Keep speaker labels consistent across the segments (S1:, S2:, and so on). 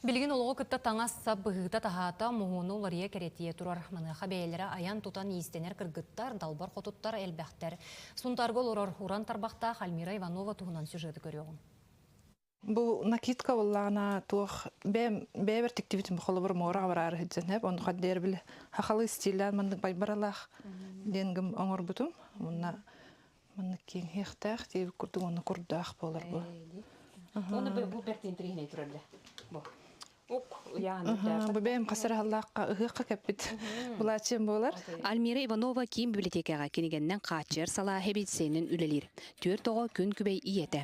S1: Билигин олоҕу кытта таҥас-сап быһыыта-таһаата, моһуону уларыйа кэрэтийэ турар. Маныаха бэйэлэрэ айан-тутан иистэнэр кыргыттар, далбар хотуттар элбэхтэр. Сунтаарга олорор уран тарбахтаах Альмира Иванова туһунан сюжеты көрүөҕүҥ.
S2: Бу накидка буоллаҕына туох бэйэм бэйэбэр тиктибитим холобур муораҕа бараары сылдьан эп онуха диэри били хахалы стиллян маннык байбаралаах диэн гым оҥорбутум уонна маннык киэҥ иһиэхтээх диэбит курдук уонна курдаах буолар бу.
S3: Уонна бу бэрт интэриэһинэй турар бу.
S2: Бу бэйэм хас эрэ сыллаахха ыһыахха кэппит былаачыйам буолар.
S3: Альмира Иванова киин библиотекаҕа кинигэннэн хааччыйар салаа сэбиэдиссэйинэн үлэлиир. Түөрт оҕо күн күбэй ийэтэ.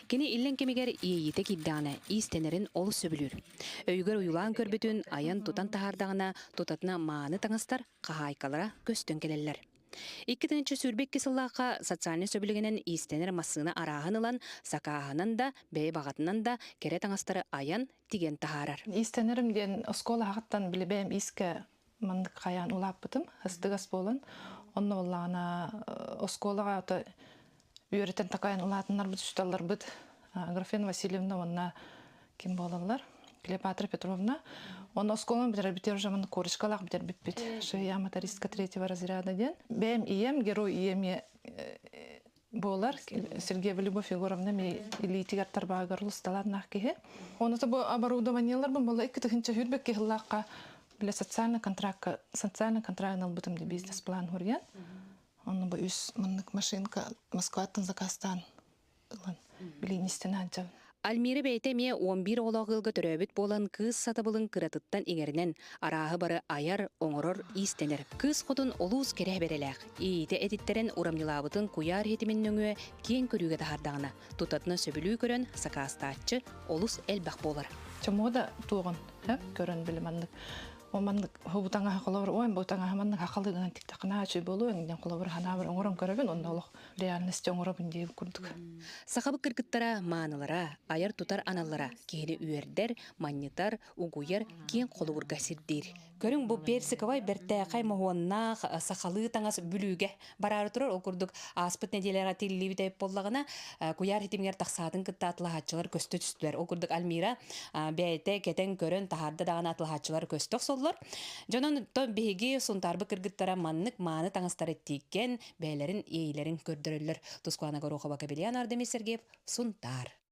S3: Кини иллэҥ кэмигэр иэйиитэ киирдэҕинэ, иистэнэрин олус сөбүлүүр. Өйүгэр уйулаан көрбүтүн айан-тутан таһаардаҕына, тутатына мааны таҥастар хаһаайкалара көстөн кэлэллэр. 2022 сыллаахха социальнай сөбүлэҥинэн иистэнэр массыына арааһын ылан, сакааһынан да, бэйэ баҕатынан да кэрэ таҥастары айан, тигэн таһаарар.
S2: Иистэнэрим диэн оскуола аҕыттан били бэйэм иискэ маннык хайаан улааппытым, ыстыгас буолан. Онно буоллаҕына оскуолаҕа ото үөрэтэн такайан улаатыннарбыт учууталларбыт Аграфена Васильевна уонна ким буолаллар? Клеопатра Петровна. Онно оскуоланы бүтэрбитигэр уже маннык корочкалаах бүтэрбиппит. Шея мотористка третьего разряда диэн. Бэйэм ийэм, герой ийэм буолар. Сергеева Любовь Егоровна ми илиитигэр тарбаагар улусталааннаах киһи. Оны бу оборудованиеларбын була 2 тыһыынча сүүрбэ сыллаахха бile социальный контрактка социальный контракт албытым ди бизнес-план хуруйан. Онно бу үс маннык машинка Москваттан заказтаан ылан билигин истэн сылдьабын.
S3: Альмира бэйэтэ эмиэ 11 оҕолоох ыалга төрөөбүт буолан кыыс сатабылын кыратыттан иҥэринэн, арааһы бары айар, оҥорор, иистэнэр. Кыыс хотун олус кэрэ бэрэлээх, иитэ этиттэрэн урамньылаабытын куйаар ситимин нөҥүө киэҥ көрүүгэ таһаардаҕына, тутатына сөбүлүү көрөн сакаастааччы олус элбэх буолар.
S2: Чомуга да туоҕун көрөн били маннык маннык бу таҥаһа холобур ой бу таҥаһа маннык хахалыгынан тиктахына ачый буолуо диэн холобур ханаабыр оҥорон көрөбүн онно олох реальность оҥоробун диир курдук.
S3: Сахабыт кыргыттара маанылара, айар-тутар аналлара киһини үөрдэр, манньытар, угуйар, киэҥ холобурга сирдиир. Көрүҥ бу персиковай бэртээхэй моһуоннаах сахалыы таҥас Бүлүүгэ бараары турар. Ол курдук ааспыт нэдиэлэҕэ тиллибит эбит буоллаҕына, куйаар ситимигэр тахсаатын кытта атылаһааччылар көстө түстүлэр. Ол курдук Альмира бэйэтэ кэтэн көрөн таһаарда даҕаны атылаһааччылар көстө охсоллор. Дьонон биһиги Сунтаарбыт кыргыттара маннык мааны таҥастары тиккен бэйэлэрин иэйилэрин көрдөрөллөр. Тускуана Горохова, Кабельян Ардемис Сергеев, Сунтаар.